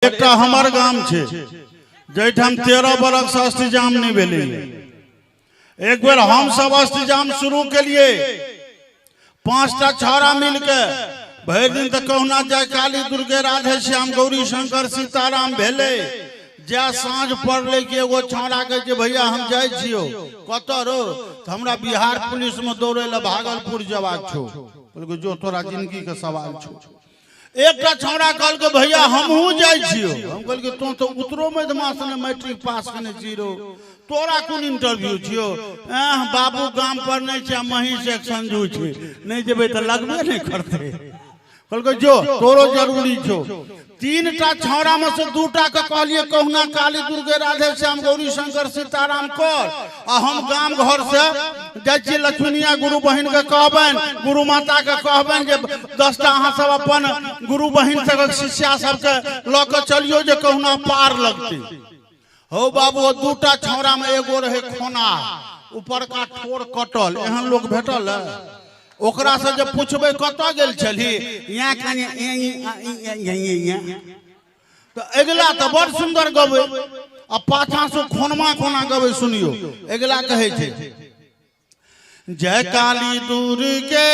एकटा हमर गाम छै जाहिठाम 13 बरख से अष्टजाम नहि भेलै। एक बेर हम सब अष्टजाम शुरू केलिए, 5टा छौड़ा मिलके भरि दिन तऽ कहुना जय काली दुर्गे राधे श्याम गौरी शंकर सीताराम भेलै। जा साँझ पड़लै कि एगो छौड़ा कहै छै भैया हम जाइ छियौ, कतऽ रो? तऽ हमरा बिहार पुलिसमे दौड़ै लए भागलपुर जेबाक छौ। कहलकै जो तोरा जिंदगी के सवाल छौ। एकटा छौड़ा कहलकै भैया हमहूँ जाइ छियौ। हम कहलियै तों तऽ उत्तरो मध्यमासँ ने मैट्रिक पास केने छी रौ, तोरा कोन इंटरव्यू छियौ? एह बाबू गाम पर नहि छै, महीष एक संजू छै, नहि जेबै तऽ लगबे नहि करतै। कहलकै जो तोरो जरूरी छौ। 3टा छौड़ा में से 2टा के कहलियै कहुना काली दुर्गे राधे श्याम गौरी शंकर सीताराम कर, आ हम गाम घर से जाइ छियै लक्ष्मीनिया गुरु बहिन के कहबनि, गुरु माता के कहबनि जे 10टा अहाँ सब अपन गुरु बहिन सबक शिष्या सबके लऽ के चलियौ जे कहुना पार लगतै। हौ बाबू, 2टा छौड़ा में एगो रहे खोना, ऊपरका ठोर कटल, एहन लोक भेटल है? ओकरा से जे पूछबै कतऽ गेल छलही, यहाँ कनि तऽ अगिला तऽ बड़ सुन्दर गबै आ पाछाँ से खोनमा कोना गबै सुनियो। अगिला कहै छै जय काली दुर्गे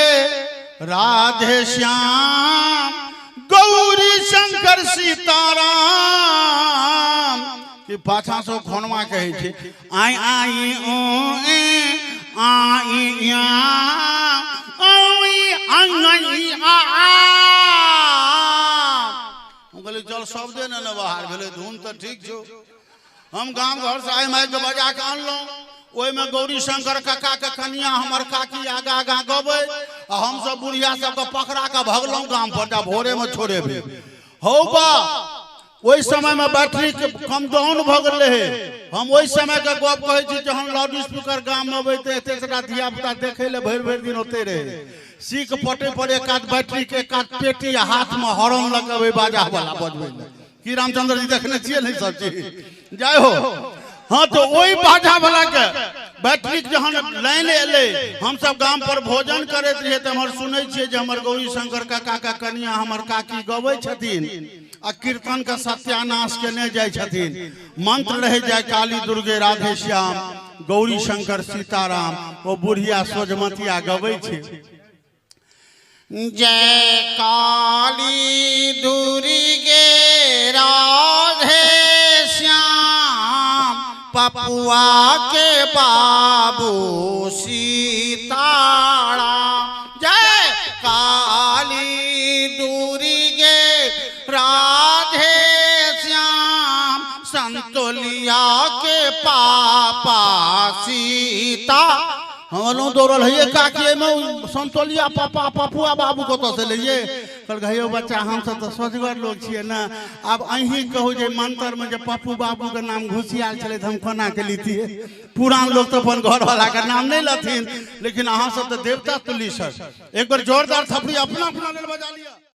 राधे श्याम गौरी शंकर सीताराम। कि पाछाँ से खोनमा कहै छै आई आई ओ ए आई या आई आई आ। हम कहलियै चल शब्दे ने बाहर भेलै, धुन तऽ ठीक छौ। हम गाम घर से आइ माइक बजा के अनलहुँ, ओहिमे गौरी शंकर काका के कनिया हमर काकी आगा आगा गबै आ हमसब बुढ़िया सबके पकड़ा के भगलहुँ गाम पर, जा भोरे में छोड़ेबै। हौ बा, ओहि समय में बैटरी कम डाउन भऽ गेल रहै। हम ओहि समय के गप कहै छी जहन लाउड स्पीकर गाम में अबै तऽ एतेक सारा धिया पुता देखै लए भरि भरि दिन ओतै रहै। सीख पटे पर एक आध बैटरी के एक आध पेटी हाथ में हॉर्न लगबै बाजा वाला बजबै लए। की रामचंद्र जी देखने छियै नहीं सब चीज? जय हो। हाँ तो वही बाजा वाला के बैटरी जहन लाइन एलै, हम सब गाम पर भोजन करैत रहियै तऽ हमर सुनै छियै जे हमर गौरी शंकर काका के कनिया हमर काकी गबै छथिन आ कीर्तन के सत्यानाश केने जाइ छथिन। मंत्र रहे जय काली दुर्गे राधे श्याम गौरी शंकर सीताराम। ओ बुढ़िया सोझमतिया गबै छै जय काली दुर्गे राधे श्याम पपुआ के बाबू सीताराम। जय काली दुर्गे राधे श्याम संतोलिया के पापा सीता। हम एलहुँ दौड़ल, हे काकी एहिमे संतोलिया पापा पपुआ बाबू कतऽ से लैये? कहलकै हे यौ बच्चा, हमसब तऽ सोझगर लोक छियै ने, आब अहीं कहू जे मंत्रमे जे पप्पू बाबूके नाम घुसियाल छलै तऽ हम कोना के लितियै? पुरान लोक तऽ अपन घरवालाके नाम नहि लथिन, लेकिन अहाँ सब तऽ देवता तुल्य सर। एक बेर जोरदार थपड़ी अपना अपना लेल बजा लिअ।